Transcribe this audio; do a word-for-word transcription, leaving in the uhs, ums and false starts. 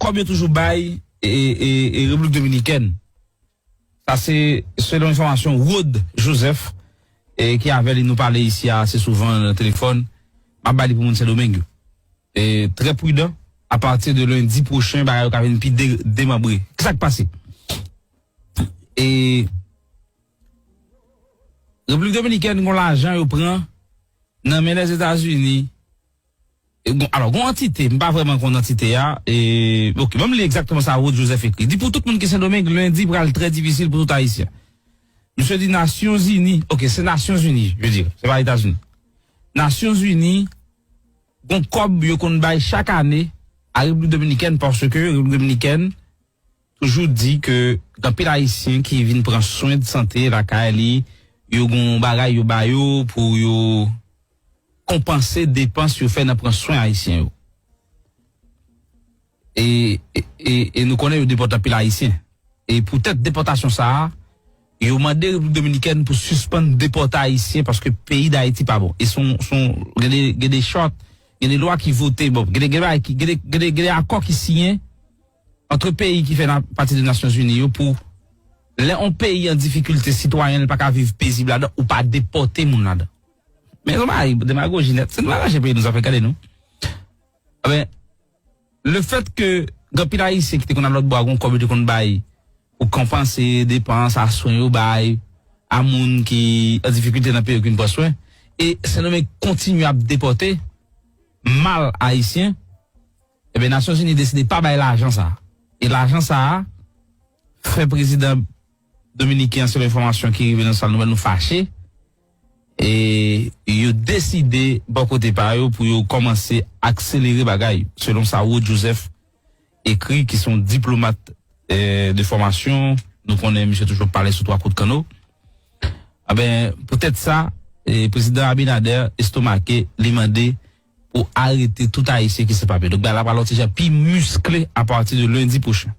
kòb yo toujou bay e, e, e Repiblik Dominikèn. Sa se selon enfòmasyon Rod Joseph, e ki avè li nou pale isi a ase souvan nan telefòn. M ap bay li pou moun Sendomeng yo. E trè pridan, apati de lendi pwochen, bagay yo ka vin pi de, demanbre. Kisa k pase? E Repiblik Dominikèn gon lajan yo pran nan men Lèzetazini. E gon, alò, gon antite, m pa vrèman konn antite a. E, ok, ban m li egzakteman sa Rod Joseph ekri. Di pou tout moun ki Sendomeng, lendi pral trè difisil pou tout Ayisyen. Misye di Nasyonzini, ok, se Nasyonzini, je veux dire, se pa Etazini. Nasyonzini, gon kòb yo konn bay chak ane a Repiblik Dominikèn, paske Repiblik Dominikèn toujou di ke gen anpil Ayisyen ki vin pran swen de sante lakay li, yo gon bagay yo ba yo pou yo konpanse depans yo fè nan pran swen Ayisyen yo. E, e, e, e nou konnen yo depòte anpil Ayisyen. E poutèt depòtasyon sa a, yo mande Repiblik Dominikèn pou sispann depòte Ayisyen paske peyi Dayiti pa bon. E se yon, se yon, gen de, gen de chart, gen de lwa ki vote, bon, gen de, gen de, gen de, gen de, gen de akò ki siyen ant peyi ki fè nan, pati de Nasyonzini yo pou lè yon peyi an difikilte, sitwayen l pa ka viv pezib ladan, ou pa depòte moun ladan. Men se yon bagay demagoji nèt. Se nou aranje peyi nou, sa fè gade nou. Enben, le fèt ke gen anpil Ayisyen ki te konn al lòt bò a, gon kòb yo te konn bay pou konpanse depans a swen yo bay a moun ki an difikilte nan peyi yo ki vin pran swen, e Sendomeng kontinye ap depòte mal Ayisyen, enben, Nasyonzini deside pa bay lajan sa a. E lajan sa a fè prezidan dominiken an, selon enfòmasyon ki rive nan sal nouvèl, nou fache. E yo deside bò kote pa yo pou yo kòmanse akselere bagay, selon sa Rod Joseph ekri, ki se yon diplomat, eh, de fòmasyon. Nou konnen misye toujou pale sou twa kout kanno. Enben, poutèt sa, eh, prezidan Abinader estomake, li mande pou arete tout Ayisyen ki san papye. Donk, bagay la pral yon ti jan pi miskle apati de lendi pwochen.